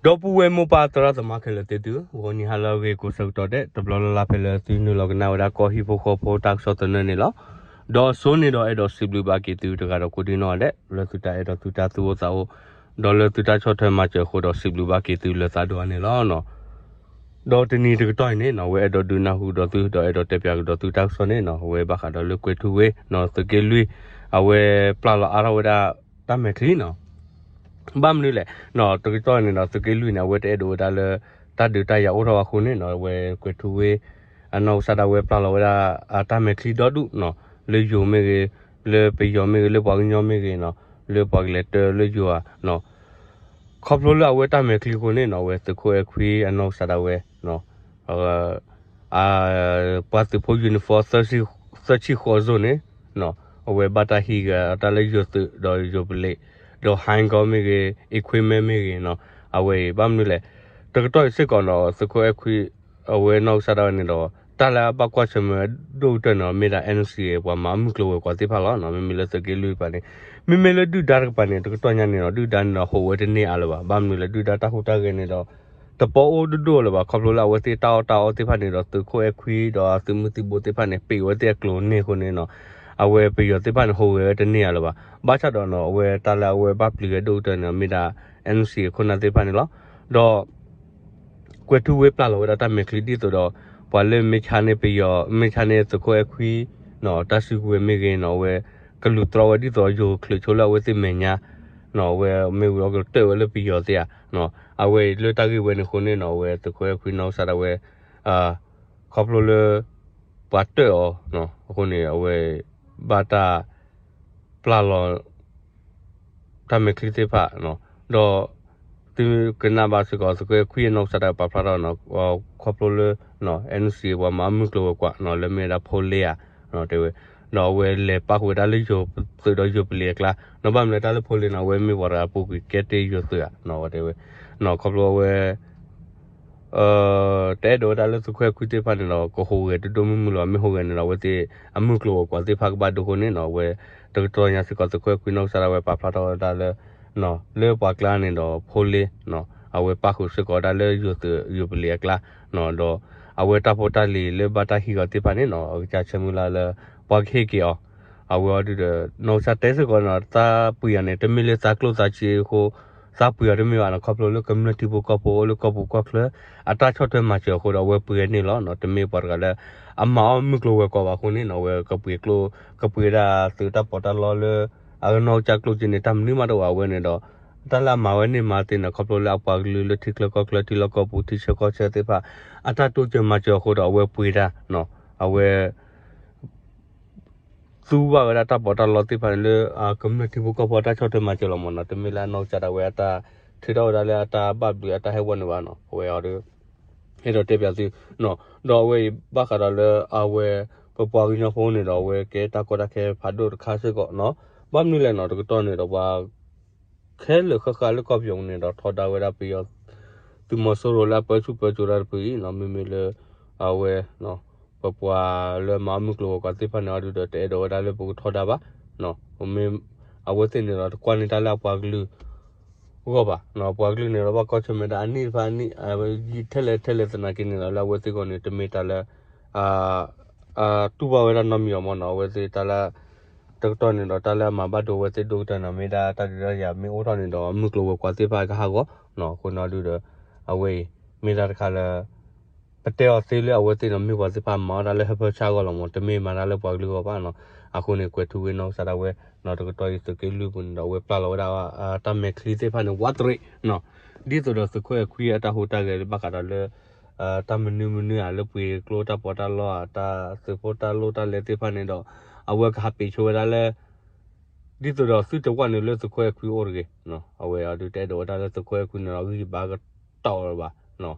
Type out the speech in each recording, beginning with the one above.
ဒီပုၢ်ဝဲၢ်မိၢ်ပၢ်သရၣ်သမါခဲလၢာ်သ့ၣ်သုဧၢ, ဂီၤနံၤဟါလၢအဂ့ၤကိးဆၢကတီၢ်ဒဲး တဘျီလၢ်လၢ်ဖဲလၢသုနုာ်လီၤကနၣ်ဝဲဒၣ်ကီၢ်ဟံၣ်ဖိဃီဖိတၢ်ကစီၣ်သနၢၣ်န့ၣ်လီၤ. ဒီးအစိန့ၣ်ဒီးအဲၣ်ဒိးစံးဘျုးဘၣ်က့ၤသုတဂၤဒီးကိးဒံနီၢ်ဂၤဒဲး လၢသုတၢ်အဲၣ်ဒိးသုတၢ်သူၣ်အိၣ်သးအိၣ် ဒီးလၢသုတၢ်ဆီၣ်ထွဲမၤစၢၤအဃိဒီးစံးဘျုးဘၣ်က့ၤသုလၢသးဒိၣ်အါန့ၣ်လီၤ. ဒီးတနံၤတကတီၢ်အံၤန့ၣ်နီၢ် အဝဲအဲၣ်ဒိးဒုးနၢ်ဟူဒီးသု ဒီးအဲၣ်ဒိးတဲပၠးကဒီးသုတၢ်ကစီၣ်န့ၣ်နီၢ် အဝဲဘၣ်ဃးဒီးလၢကွဲၤထူဝ့နီၢ် သုးက့လွံၢ် အဝဲပျၢ်လီၤအါထီၣ်ဝဲဒၣ်တၢ်မဲာ်ချံနီၢ် ဘၣ်မနုၤလဲၣ်နီၢ် တကတီၢ်န့ၣ်ဒီးသုးက့လွံၢ်န့ၣ် အဝဲတအဲၣ်ဒိးဝဲဒၣ်လၢ တၢ်ဒုးတၢ်ယၤအိၣ်ထီၣ်ဘၣ်အဃိန့ၣ်နီၢ် အဝဲကွဲၤထူဝ့ အနီၢ်ကစၢ်ဒၣ်ဝဲပျၢ်လီၤဝဲဒၣ် အတၢ်မဲာ်ချံဒီဒူၣ်နီၢ် လၢယိၤမ့ၢ်ဂ့ၤ လၢပယီၤမ့ၢ်ဂ့ၤ လၢပှၤကညီမ့ၢ်ဂ့ၤနီၢ် လၢပှၤကလဲၤတၢလၢယိၤဧါနီၢ် ခီဖျိလၢအဝဲတၢ်မဲာ်ချံအဃိန့ၣ်နီၢ် အဝဲသုးခိၣ်အဲၣ်ခွံအနီၢ်ကစၢ်ဒၣ်ဝဲ ပှၤသုးဖိ uniform သၢဆံဃိးစိၤန့ၣ် အဝဲဘၣ်တၢ်ဟံးဂ့ၤတၢ်လၢယိၤသုးဒီးယိၤပလံး ဒီးဟဲကီမ့ၢ်ဂ့ၤ equipment မ့ၢ်ဂ့ၤနီၢ် အဝဲအံၤ ဘၣ်မနုၤလဲၣ် တကတီၢ်အံၤစ့ၢ်ကီးနီၢ် သုးခိၣ်အဲၣ်ခွံ အဝဲနီၢ်ကစၢ်ဒၣ်ဝဲန့ၣ်ဒီး တၢ်လၢအဘၣ်ကွၢ်ဆၢၣ်မဲာ်ဒိၣ်ကတၢၢ်န့ၣ် မ့ၢ်ဒၣ် NCA ပှၤမၤအမုၢ်ကျိၤဝဲၤကွာ်သ့ၣ်တဖၣ်လီၤ. မ့မ့ၢ်လၢသုးက့လွံၢ်တကပၤန့ၣ် မ့မ့ၢ်လၢဒုၣ်ဒါတကပၤန့ၣ် တကတီၢ်ညါန့ၣ်ဒီး ဒုၣ်ဒါန့ၣ်ဒီးဟူးဝဲတန့ၢ်အါလၢၤဘၣ်. ဘၣ်မနုၤလဲၣ် ဒုၣ်ဒါတၢ်ဟူးတၢ်ဂဲၤန့ၣ်ဒီး တပီအိၣ်ဒိၣ်ဒိၣ်လၢၤဘၣ်. ခီဖျိလၢအဝဲသ့ၣ်တၢ်အီၣ်တၢ်အီသ့ၣ်တဖၣ်န့ၣ်ဒီး သုးခိၣ်အဲၣ်ခွံဒီးအသုးမုၢ်သံၣ်ဘိသ့ၣ်တဖၣ်န့ၣ် ပံးဝဲသ့ၣ်အကျိၤန့ၢ်အဃိန့ၣ်နီၢ် အဝဲပယီၤသ့ၣ်တဖၣ်န့ၣ် ဟူးဝဲတန့ၢ်အါလၢၤဘၣ်. ဘၣ်ဆၣ်ဒီးနီၢ် အဝဲတၢ်လၢအဝဲဘၣ်ပျံၤဝဲဒိၣ်ကတၢၢ်န့ၣ် မ့ၢ်ဒၣ် NCA အခိၣ်နၢ်သ့ၣ်တဖၣ်န့ၣ်လီၤ. ဒီး ကွဲၤထူဝ့ပျၢ်လီၤဝဲဒၣ်တၢ်မဲာ်ချံဒ်သိးဒီး ပှၤလၢမ့ၢ်ဆါန့ၢ်ပယီၤ မ့ၢ်ဆါန့ၢ်သုးခိၣ်အဲၣ်ခွံနီၢ် တၢ်စုကဝဲၤမ့ၢ်ဂ့ၤနီၢ် အဝဲကလူၤတြီဝဲဒ်သိးယိၤချုးဆိလၢအဝဲသ့ၣ်မဲာ်ညါနီၢ် အဝဲမ့ၢ်ဝံၤအကတၢၢ်ဝဲလၢပယီၤသ့ၣ်ဧါ. အဝဲအံၤလၢတၢ်ဂ့ၢ်ဝဲန့ၣ်အဃိန့ၣ်နီၢ် အဝဲသုးခိၣ်အဲၣ်ခွံနီၢ်ကစၢ်ဒၣ်ဝဲ ခီဖျိလၢ ပှၤတၢၢ်အီၤအဃိန့ၣ် အဝဲဘၣ်တၢ် ပျၢ်လီၤ တၢ်မဲာ်ချံသ့ၣ်တဖၣ် ဒီး သုကနၣ်ဘၣ်စ့ၢ်ကီး သုးခိၣ်အဲၣ်ခွံအနီၢ်ကစၢ်ဒၣ်ပာ်ဖျါထီၣ်နီၢ် ခီဖျိလၢ NCA ပှၤမၤအမုၢ်ကျိၤဝဲၤကွာ်နီၢ် လၢမ့ၢ်ဝဲဒၣ်ဖိလ့ဧါ တဲဝဲ ဒီးအဝဲလဲၤပၣ်ဃုာ်ဝဲဒၣ်လၢယိၤသုးဒီးယိၤပလံးအကျါ နီၢ် ဘၣ်မနုၤလဲၣ် တၢ်လၢဖိလ့နီၢ် အဝဲမ့ၢ်ပှၤတဂၤပူၤကွံာ်ကဲတ့ၢ်ယိၤသုးဧါ ဝဲတဲဝဲ နီၢ် ခီဖျိအဝဲ တအဲၣ်ဒိးဝဲဒၣ်လၢသုးခိၣ်အဲၣ်ခွံသ့ၣ်တဖၣ်န့ၣ်ဒီး ကဟူးဂဲၤတဒိၣ်မုၢ်မုၢ်လီၤ မ့ၢ်ဟူးဂဲၤန့ၣ်ဒီး အဝဲသ့ၣ်အမုၢ်ကျိၤဝဲၤကွာ်သ့ၣ်တဖၣ်ကဘၣ်ဒိအဃိန့ၣ်နီၢ် အဝဲ တကတီၢ်ညါစ့ၢ်ကီး သုးခိၣ်အဲၣ်ခွံနီၢ်ကစၢ်ဒၣ်ဝဲပာ်ဖျါထီၣ်ဝဲဒၣ်လၢ လၢပှၤကျါန့ၣ်ဒီးဖိလ့ အဝဲပၣ်ဃုာ်စ့ၢ်ကီးဝဲဒၣ်လၢယိၤသုးယိၤပလံးအကျါ ဒီး အဝဲတၢ်ဖိတၢ်လံၤလၢဘၣ်တၢ်ဟံးဂီၤသ့ၣ်တဖၣ်န့ၣ်နီၢ် အကစၢ်ဆၢမုၢ်လၢ်လၢ ပှၤကဟ့ၣ်က့ၤအီၤ အဝဲအီၤဒုဒီး နီၢ်ကစၢ်တဲစ့ၢ်ကီးနီၢ် သးပှ့ၤအီၤန့ၣ် တမ့ၢ်လၢသးကျိၣ်သးစ့အဃိ သးပှ့ၤအီၤတမ့ၢ်ဘၣ်နီၢ် ခီဖျိလၢကမျၢၢ်ထံဖိကီၢ်ဖိအိၣ်လၢကီၢ်ပူၤကီၢ်ချၢ အတၢ်ဆီၣ်ထွဲမၤစၢၤအဃိဒီး အဝဲပှ့ၤန့ၢ်လီၤနီၢ် တမ့ၢ်ပှၤတဂၤလၢ အမၤအီၣ်မုၢ်ကျိၤဝဲၤကွာ်ဘၣ်အဃိန့ၣ်နီၢ် အဝဲကပှ့ၤကျိ ကပှ့ၤဒၣ်သုးတၢ်ပီးတၢ်လီလၢ အနီၢ်ကစၢ်ကျိၣ်စ့န့ၣ် တၢ်မနုၤမးတအိၣ်ဘၣ် အဝဲန့ၣ်ဒီး တၢ်လၢအမၤဝဲန့ၢ်မၤသ့န့ၣ် ခီဖျိလၢအပှၤကလုာ်လၢထံချၢကီၢ်ချၢထံလီၢ်ကီၢ်ပူၤထံဆၢကီၢ်ဆၢသ့ၣ်တဖၣ် အတၢ်တိစၢၤမၤစၢၤအဃိဒီး အဝဲပှ့ၤတၢ်နီၢ် အဝဲ သူဘၣ်ဝဲဒၣ်တၢ်ပီးတၢ်လီသ့ၣ်တဖၣ်န့ၣ်လၢ ကမျၢၢ်ထံဖိကီၢ်ဖိအတၢ်ဆီၣ်ထွဲမၤစၢၤလီၤမးနီၤ, တမ့ၢ်လၢအနီၢ်ကစၢ်ဒၣ်ဝဲအတၢ်ထုးထီၣ်ဝဲဒၣ်လၢအတၢ်ဘၣ်ဘျုးအတၢ်ဟဲဝီန့ၣ်ဘၣ်နီၤ, အဝဲအီၤဒီး ဟဲဒီးတဲပၠးသုနီၤ, ဒီးအဝဲအံၤဘၣ်ဃးဒီးလၢအဝဲ ပပှၤကညီဖိန့ၣ်ဒီး အဝဲကဲတၢ်ကီတၢ်ခဲဖးဒိၣ်တခါစ့ၢ်ကီးနီၤ, ဘၣ်မနုၤလဲၣ်နီၤ တကတီၢ်န့ၣ်ဒီးပှၤ ခဲလၢာ်ဃၣ်ဃၣ်လၢကီၢ်ပယီၤပူၤန့ၣ်ဒီး ထီဒါဝဲဒၣ်ပယီၤ သုးမီၤစိရိၤလၢအပၢဆူၣ်ပၢစိးတၢ်တဖုအံၤနီၤ, မ့မ့ၢ်လၢ အဝဲ ပပှၤလၢမၤအီၣ်မုၢ်ကျိၤဝဲၤကွာ်သ့ၣ်တဖၣ်န့ၣ် အီၤဒုဒီးတအဲၣ်ဒိးဝဲဒၣ်လၢပကထီဒါဘၣ်, မ့ၢ် အဝဲသ့ၣ်န့ၣ်ဒီးတကွၢ်န့ၢ်တၢ်လၢအပှၤကလုာ် ဂီၢ်ဘၣ်, ပှၤကလုာ်န့ၣ်ဒီးဘၣ်ကွၢ်ဆၢၣ်မဲာ်ဒၣ်အနံၣ်တဖၣ်အနံၣ် ထဲလဲၣ်ထဲလဲၣ်သနာ်က့န့ၣ်ဒီး လၢအဝဲသ့ၣ်အဂီၢ်န့ၣ် တမ့ၢ်တၢ်လၢ တူၢ်ဘၣ်ဝဲဒၣ်နီတမံၤအီၤမ့ၢ်နီၤ, အဝဲသ့ၣ်တၢ်လၢ တကတီၢ်န့ၣ်ဒီး တၢ်လၢအမၤဘၣ်ဒိအဝဲသ့ၣ်ဒိၣ်ကတၢၢ်န့ၣ် မ့ၢ်ဒၣ်တၢ်ဒုးတၢ်ယၤမ့ၢ်အိၣ်ထီၣ်န့ၣ်ဒီး မုၢ်ကျိၤဝဲၤကွာ်သ့ၣ်တဖၣ်ကဟးဂီၤနီၤ, အဃိန့ၣ်အီၤဒုဒီး အဝဲအံၤ မ့ၢ်တၢ်တခါလၢ ပတဲအီၤသ့လၢအဝဲသ့ၣ်န့ၣ် မ့ၢ်ပှၤသ့ၣ်တဖၣ်မၤအီၣ်တၢ်လၢဟၢဖၢဆါအဂီၢ်လီၤမ့ၢ်, တမ့ၢ်မၤတၢ်လၢပှၤကလုာ်အဂီၢ်ဘၣ်နီၤ, အဃိန့ၣ် ကွဲၤထူဝ့နီၢ်ကစၢ်ဒၣ်ဝဲ နီၤ တကတီၢ်အံၤသုးက့လွံၢ်ပူၤန့ၣ်ဒီး အဝဲပျၢ်လီၤဝဲဒၣ် တၢ်မဲာ်ချံသ့ၣ်တဖၣ်န့ၣ် ဝးတရံးနီၤ, ဒ်သိးဒီးသုးခိၣ်အဲၣ်ခွံအတၢ်ဟူးတၢ်ဂဲၤလၢဘၣ်ဃးဒီးလၢ တၢ်မနုၤမနုၤဧါ လၢပှ့ၤကျိတၢ်ပီးတၢ်လီဧါ တၢ်သုးဖိတၢ်လိၣ်တၢ်လဲသ့ၣ်တဖၣ်န့ၣ်ဒီး အဝဲကဟးပ့းဆိဝဲဒၣ်လၢ ဒ်သိးဒီးသုတဝၣ်နုာ်လၢသုးခိၣ်အဲၣ်ခွံအိၣ်တဂ့ၤ, အဝဲအီၤဒုတအဲၣ်ဒိးဝဲဒၣ်လၢသုးခိၣ်အဲၣ်ခွံန့ၣ်ဒီး ဂံၢ်ဘါကတီၢ်လၢၤဘၣ်,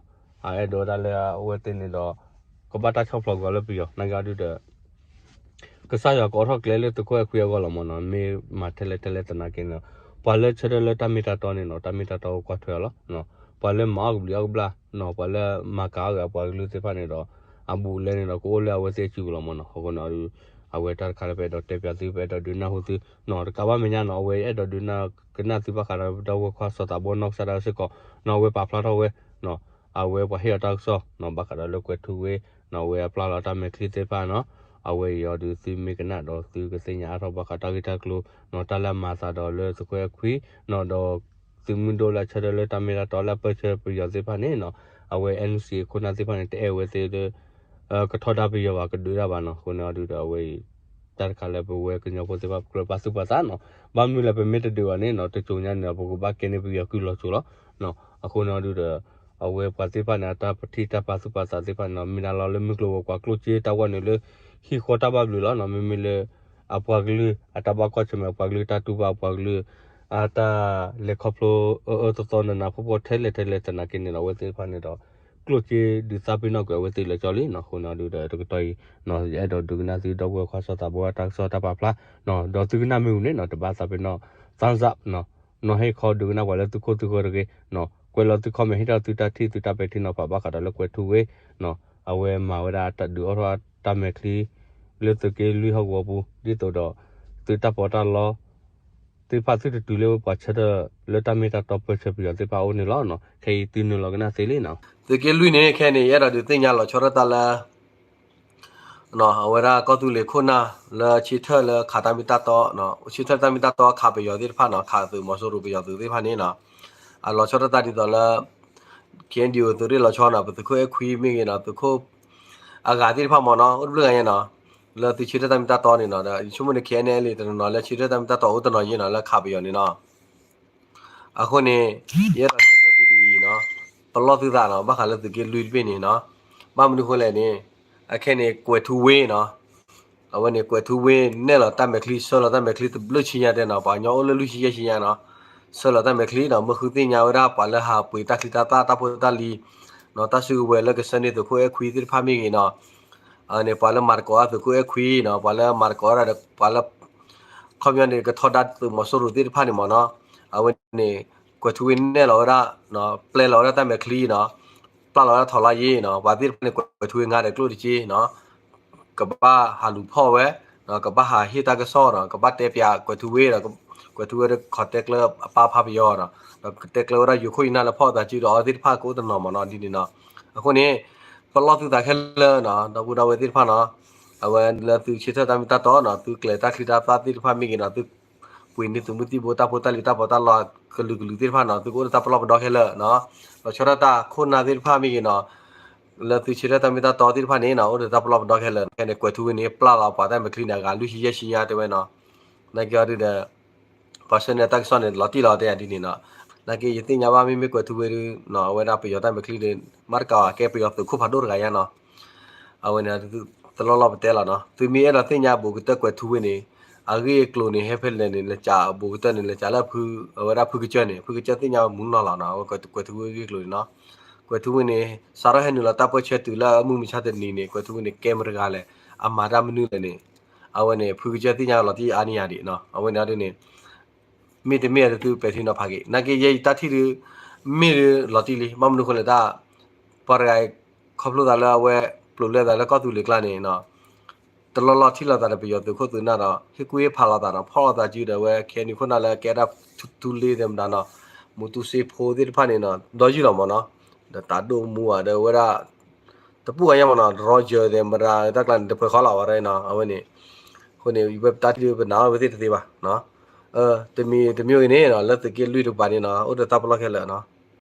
အအဲၣ်ဒိးဝဲဒၣ်လၢအဝဲသ့ၣ်န့ၣ်ဒီး ကဘၣ်တၢ်ဆီၣ်ဖျိးက့ၤအီၤလၢပယီၤ နာ်က့အီၤဒုဒီး ကစၢ်ယွၤကအိးထီၣ်ကျဲလၢသုးခိၣ်အဲၣ်ခွံအဂီၢ်လီၤမ့ၢ်နီၤ, မ့ၢ်မၤထဲလဲၣ်ထဲလဲၣ်သနာ်က့န့ၣ်ဒီး ပှၤလၢဆၢထၢၣ်လၢတၢ်မ့ၢ်တၢ်တီန့ၣ်နီၤ တၢ်မ့ၢ်တၢ်တီကကွၢ်ထွဲအီၤလီၤ, ပှၤလၢမၤအီၣ်ကဘျံးအီၣ်ကဘျၣ်နီၤ ပှၤလၢမၤကၤအီၣ်ဂ့ၤအပှၤကလုာ်သ့ၣ်တဖၣ်န့ၣ်ဒီး အဘူးအလဲန့ၣ်ဒီး ကအိၣ်လၢအဝဲသ့ၣ်အစုပူၤလီၤမ့ၢ်နီၤ, အဃိန့ၣ်အီၤဒု အဝဲတၢ်တခါလၢပအဲၣ်ဒိးတဲပၠးသု ပအဲၣ်ဒိးဒုးနၢ်ဟူသုနီၤ တကးဘၣ်မဲာ်ညါနီၤ အဝဲအဲၣ်ဒိးဒုးနၢ်ကနၣ်သုဘၣ်ဃးဒီးဒီပုၢ်ဝဲၢ်ခွါစီၤသးဘီနီၢ်ကစၢ်ဒၣ်ဝဲစ့ၢ်ကီးနီၤ အဝဲပာ်ဖျါထီၣ်ဝဲနီၤ အဝဲပှၤဟ့ၣ်အီၤတၢ်ကစီၣ်နီၤ ဘၣ်ဃးဒီးလၢကွဲၤထူဝ့နီၤ အဝဲအပျၢ်လီၤတၢ်မဲာ်ချံသ့ၣ်တဖၣ်နီၤ အဝဲအံၤအီၤဒုးသုမ့ၢ်ကနၣ်ဒီးသုကသ့ၣ်ညါအါထီၣ်ဘၣ်ဃးတၢ်ဂ့ၢ်တၢ်ကျိၤနီၤ တၢ်လၢအမၤသးဒီးလၢသုးခိၣ်အဲၣ်ခွံနီၤ ဒီးသုးမုၢ်ဒိၣ်လၢအဆၢထၢၣ်လၢတၢ်မ့ၢ်တၢ်တီလၢအပၢၢ်ဆၢပယီၤသ့ၣ်တဖၣ်န့ၣ်နီၤ အဝဲ NUG အခိၣ်နၢ်သ့ၣ်တဖၣ်န့ၣ် တအဲၣ်ဝဲသ့ၣ်လၢ ကထီဒါပယီၤဘၣ် ကဒုးဒၣ်ဘၣ်နီၤ အဃိန့ၣ်အီၤဒုးဒီးအဝဲအံၤ တၢ်တခါလၢပဝဲကညီဖိသ့ၣ်တဖၣ်ကြၢးပာ်သူၣ်ပာ်သးနီၤ ဘၣ်မနုၤလဲၣ် ပမ့ၢ်တဒုးဘၣ်န့ၣ်နီၤ တစိၤညါန့ၣ်ဒီး ပကဘၣ်ကဲန့ၢ်ပယီၤကုၢ်လီၤစိၤလီၤ အဃိန့ၣ်အီၤဒုးဒီး အဝဲပှၤသ့ၣ်တဖၣ်န့ၣ် အတၢ်ပထံၣ်တၢ်ပာ်သူၣ်ပာ်သးသ့ၣ်တဖၣ်န့ၣ်နီၤ မ့ၢ်ဒၣ်လီၤလၢမုၢ်ကျိၤဝဲၤကွာ်ကျိၣ်စ့တၢ်ဝဲန့ၣ်လၢ ဟံၣ်ဃီတၢ်ဘၣ်ဘျုးလီၤနီၤ မ့မ့ၢ်လၢ အပှၤကလုာ်အတၢ်ဘၣ်ကွၢ်ဆၢၣ်မဲာ် အပှၤကလုာ်တၢ်တူၢ်ဘၣ် အပှၤကလုာ် အတၢ်လဲၤခီဖျိအၢအၢသီသီနးနးဖှီၣ်ဖှီၣ်ထဲလဲၣ်ထဲလဲၣ်သနာ်က့န့ၣ်ဒီး အဝဲသ့ၣ်တဖၣ်န့ၣ်ဒီး ကျိၣ်စ့ဒုးသးပ့ၤနီၣ်ကွံာ်အဝဲသ့ၣ်လၢကၠီလံနီၤ အဃိန့ၣ်အီၤဒုးဒီးတကတီၢ်အံၤနီၤ ယအဲၣ်ဒိးဒုးကနၣ်သုဒီပုၢ်ဝဲၢ်ခွါစီၤသးဘီအတၢ်ကစီၣ်တၢ်ပာ်ဖျါနီၤ ဒီးသုကနၣ်မ့ၢ်ဝံၤန့ၣ်နီၤ တဘၣ်သးပ့ၤနီၣ် thumbs up နီၤ နီၤဟ့ၣ်ခီဒုးကနၣ်ပှၤလၢသုခိၣ်သုဃၢၤတဂ့ၤနီၤ ကွဲးလီၤသု comment ဟ့ၣ်ထီၣ်သုတၢ်ထံၣ်သုတၢ်ပဲာ်ထံနီၤဖးဘၣ်ဃးဒီးလၢကွဲၤထူဝ့နီၤ အဝဲမၤဝဲဒၣ်တၢ်ဒုးအိၣ်ထီၣ်တၢ်မဲာ်ချံ လၢသုးက့လွံၢ်ဟီၣ်ကဝီၤပူၤ ဒ်သိးဒီး သုတၢ်ပီးတၢ်လီ သ့ၣ်တဖၣ်သုတတုၤလၢပှၤဆၢထၢၣ်လၢတၢ်မ့ၢ်တၢ်တီပၢၢ်ဆၢပယီၤသ့ၣ်တဖၣ်အအိၣ်န့ၣ်လီၤ. ခဲအံၤသုနုာ်လီၤကနၣ်သ့လံနီၤ. သုးက့လွံၢ်န့ၣ် ခဲအံၤန့ၣ် ယအဲၣ်ဒိးဒုးသ့ၣ်ညါလီၤဆီဒၣ်တၢ်လၢ အဝဲဒၣ်ကီၢ်သူလ့ၤခိၣ်နၢ်လၢဆၢထၢၣ်လၢခးတၢ်မ့ၢ်တၢ်တီ, ဆၢထၢၣ်တၢ်မ့ၢ်တၢ်တီခးပယီၤသ့ၣ်တဖၣ်နီၤ, ခးသုးမီၤစိရိၤပယီၤသုးသ့ၣ်တဖၣ်န့ၣ်နီၤ, အလီၤဆီဒၣ်တၢ်ဒ်သိးလၢ KNDO သုးရ့ၣ်လီၤဆီနီၤ, ပသုးခိၣ်အဲၣ်ခွံမ့ၢ်ဂ့ၤနီၤ, သုးခိၣ်အဂၤသ့ၣ်တဖၣ်မ့ၢ်နီၤ, အိၣ်တဘျုးဂၤညါနီၤ, လၢသုးဆၢထၢၣ်တၢ်မ့ၢ်တၢ်တီန့ၣ်နီၤ, ဒီးယဆိကမိၣ်န့ၣ် KNLA တနီၤနီၤလၢဆၢထၢၣ်တၢ်မ့ၢ်တၢ်တီအိၣ်တနီၤယ့ၢ်နီၤ, လၢခးပယီၤန့ၣ်နီၤ. အဃိန့ၣ် ယအဲၣ်ဒိးတဲကျၢသုဒ်အံၤနီၤ, ပလီၢ်သုသးနီၤ, ဘၣ်ဃးလၢသုးက့လွံၢ်တဘ့ၣ်န့ၣ်နီၤ, ဘၣ်မနုၤဃိလဲၣ်န့ၣ်, အခဲန့ၣ် ကွဲၤထူဝ့နီၤ, အဝဲန့ၣ် ကွဲၤထူဝ့နဲၣ်လီၤတၢ်မဲာ်ချံ ဆှၢလီၤတၢ်မဲာ်ချံတဘျုးဆံညါတဲနီၤ, ပှၤကညီအိၣ်လၢလွံၢ်ဆံယဲၢ်ဆံညါနီၤ, ဆှၢလီၤတၢ်မဲာ်ချံနီၤ, မ့ၢ်ဃုသ့ၣ်ညါဝဲဒၣ်ပှၤလၢဟးပှ့ၤတၢ်ချံတၢ်သၣ်တၢ်ဖိတၢ်လံၤ နီၤ, တၢ်စုကဝဲၤလၢကဆှၢန့ၢ်သုးခိၣ်အဲၣ်ခွံသ့ၣ်တဖၣ်မ့ၢ်ဂ့ၤနီၤ, အန့ၣ် ပှၤလၢမၤသကိးအသုးခိၣ်အဲၣ်ခွံနီၤ, ပှၤလၢမၤသကိးဒၣ်ဒီး ပှၤလၢ ခီပညီန့ၣ် ကထီဒါသုးမီၤစိရိၤသ့ၣ်တဖၣ်န့ၣ်မ့ၢ်နီၤ, အဝဲန့ၣ် ကွဲၤထူဝ့နဲၣ်လီၤဝဲဒၣ်, ပျဲလီၤဝဲဒၣ်တၢ်မဲာ်ချံနီၤ, ပျဲလီၤဝဲဒၣ်ထီၣ်လါယ့နီၤ, ပှၤသ့ၣ်တဖၣ်န့ၣ် ကွဲၤထူဝ့ငါဒီးကျိၣ်တက့နီၤ, ကဘၣ်ဟးလူၤဖီၣ်ဝဲ, ကဘၣ်ဟးဟ့ၣ်တၢ်ကစီၣ်နီၤ, ကဘၣ်တဲပၠးကွဲၤထူဝ့ဒီး ကွဲၤထူဝ့ဒီးခီတဲကျၢအပၢ်ဖးပယီၤနီၤ, ဒီးကတဲကျၢဝဲဒၣ်ယိၤခိၣ်ယနၢ်လၢဖီၣ်အသးစုဒီးအဝဲသ့ၣ်တဖၣ်ကအိၣ်တနီၤမ့ၢ်နီၤ, ဒ်န့ၣ်နီၤ. အဃိန့ၣ် ပလီၢ်သုသးခဲလၢာ်နီၤ, ဒီပုၢ်ဒီဝဲၢ်သ့ၣ်တဖၣ်နီၤ, အဝဲလၢသုဆၢထၢၣ်တၢ်မ့ၢ်တၢ်တီနီၤ, သုကျဲၤတၢ်ချံတၢ်သၣ်သ့ၣ်တဖၣ်မ့ၢ်ဂ့ၤနီၤ, သု ပှ့ၤန့ၢ်သုးမုၢ်သံၣ်ဘိတၢ်ဖိတၢ်လံၤတၢ်ပီးတၢ်လီကလုာ်ကလုာ်သ့ၣ်တဖၣ်နီၤ, သုကအိၣ်ဒီးတၢ်ပလီၢ်ပဒီခဲလၢာ်နီၤ, လီၤဆီဒၣ်တၢ်ခိၣ်နၢ်သ့ၣ်တဖၣ်မ့ၢ်ဂ့ၤနီၤ, လၢသုဆၢထၢၣ်တၢ်မ့ၢ်တၢ်တီသ့ၣ်တဖၣ်န့ၣ်နီၤ, အိၣ်ဒီးတၢ်ပလီၢ်ပဒီခဲလၢာ်, ခဲန့ၣ် ကွဲၤထူဝ့န့ၣ် ပျဲလီၤပှၤတၢ်မဲာ်ချံန့ၣ် အဂၤလွံၢ်ဆံယဲၢ်ဆံညါတဲဝဲနီၤ, နာ်က့အီၤဒုးဒီး ပှၤဆှၢန့ၢ်တၢ်ကစီၣ်န့ၣ် လီၤတံၢ်လီၤတဲဒ်န့ၣ်နီၤ, နာ်က့ယသ့ၣ်ညါဘၣ်မ့မ့ၢ်ကွဲၤထူဝ့ဒုးနီၤ, အဝဲဒၣ်ပယီၤတၢ်မဲာ်ချံန့ၣ် မၤတကးဘၣ် ကဲပယီၤသုးခိၣ်ဖးဒိၣ်တဂၤညါနီၤ, အဝဲန့ၣ် တလီၢ်လီၢ်ပတဲလီၤနီၤ, သုမ့ၢ်အဲၣ်ဒိးသ့ၣ်ညါဘူးကတၢၢ်ကွဲၤထူဝ့န့ၣ်, အဂ့ၢ်အကျိၤန့ၣ် ဟဲဖဲလဲၣ်န့ၣ် လၢကးဘူးကတၢၢ်န့ၣ် လၢကးလၢဖု အဝဲဒၣ်ဖုကစၢၢ်န့ၣ် ဖုကစၢၢ်သ့ၣ်ညါမူနီၤလီၤနီၤ, အဝဲကွဲၤထူဝ့အဂ့ၢ်အကျိၤန့ၣ်နီၤ, ကွဲၤထူဝ့န့ၣ် စးထီၣ်ဟဲနုာ်လီၤတၢ်ပၢၢ်ဆၢတုၤလၢအမုၢ်မဆါတနံၤန့ၣ် ကွဲၤထူဝ့န့ၣ် ကဲမတဂၤလဲၣ်, အမၤတၢ်မနုၤလဲၣ်န့ၣ်, အဝဲန့ၣ် ဖုကစၢၢ်သ့ၣ်ညါလီၤတံၢ်အါန့ၢ်ယၤဒံးနီၤ, အဝဲန့ၣ်အဒုးန့ၣ် မ့တမ့ၢ်အဒုးသုပဲာ်ထံနီၤဖးက့ၤ, နာ်က့ယဲယတၢ်ထံၣ်ဒုး မ့ၢ်ဒုးလီၤတံၢ်လံ, ဘၣ်မနုၤဃိလဲၣ်တၢ်, ပှၤတဂၤ ခီဖျိသးလၢအဝဲ ပျိးလဲသးလၢကီၢ်သူလ့ၤကျါန့ၣ်နီၤ, တလီၢ်လီၢ်ထံၣ်လိာ်သးဒီးပယီၤသုးခိၣ်သုးနၢ်ဒီး ဟ့ၣ်ကူၣ်ဟ့ၣ်ဖးလိာ်သးဒီး ဖီၣ်လိာ်သးစုဒီးအဝဲ ခဲအံၤန့ၣ်ခိၣ်နၢ်လၢကဲဒၣ် ထူလ့သ့ၣ်မတၤနီၤ, မူတူစ့ဖိသ့ၣ်တဖၣ်န့ၣ်နီၤ ဒီယုၢ်လီၤမ့ၢ်နီၤ, ဒီးတၢ်ဒိၣ်မူဝဲဒီးဝဲဒၣ် တပူၤဂၤညါမ့ၢ်နီၤ, ရီယၢၢ်သ့ၣ်မတၤတၢ်ကျါန့ၣ် တပှဲၤဃီလီၤဝဲဒၣ်နီၤ, အဝဲန့ၣ်, အဃိန့ၣ် ဝဲပတၢ်ထံၣ်ဒုးပနာ်အီၤဝဲသ့ၣ်တသ့ဘၣ်, တမံၤတမံၤဂ့ၤန့ၣ်နီၤ လၢသုးက့လွံၢ်တကပၤန့ၣ်နီၤ အိၣ်ဒီးတၢ်ပလီၢ်ခဲလၢာ်နီၤ,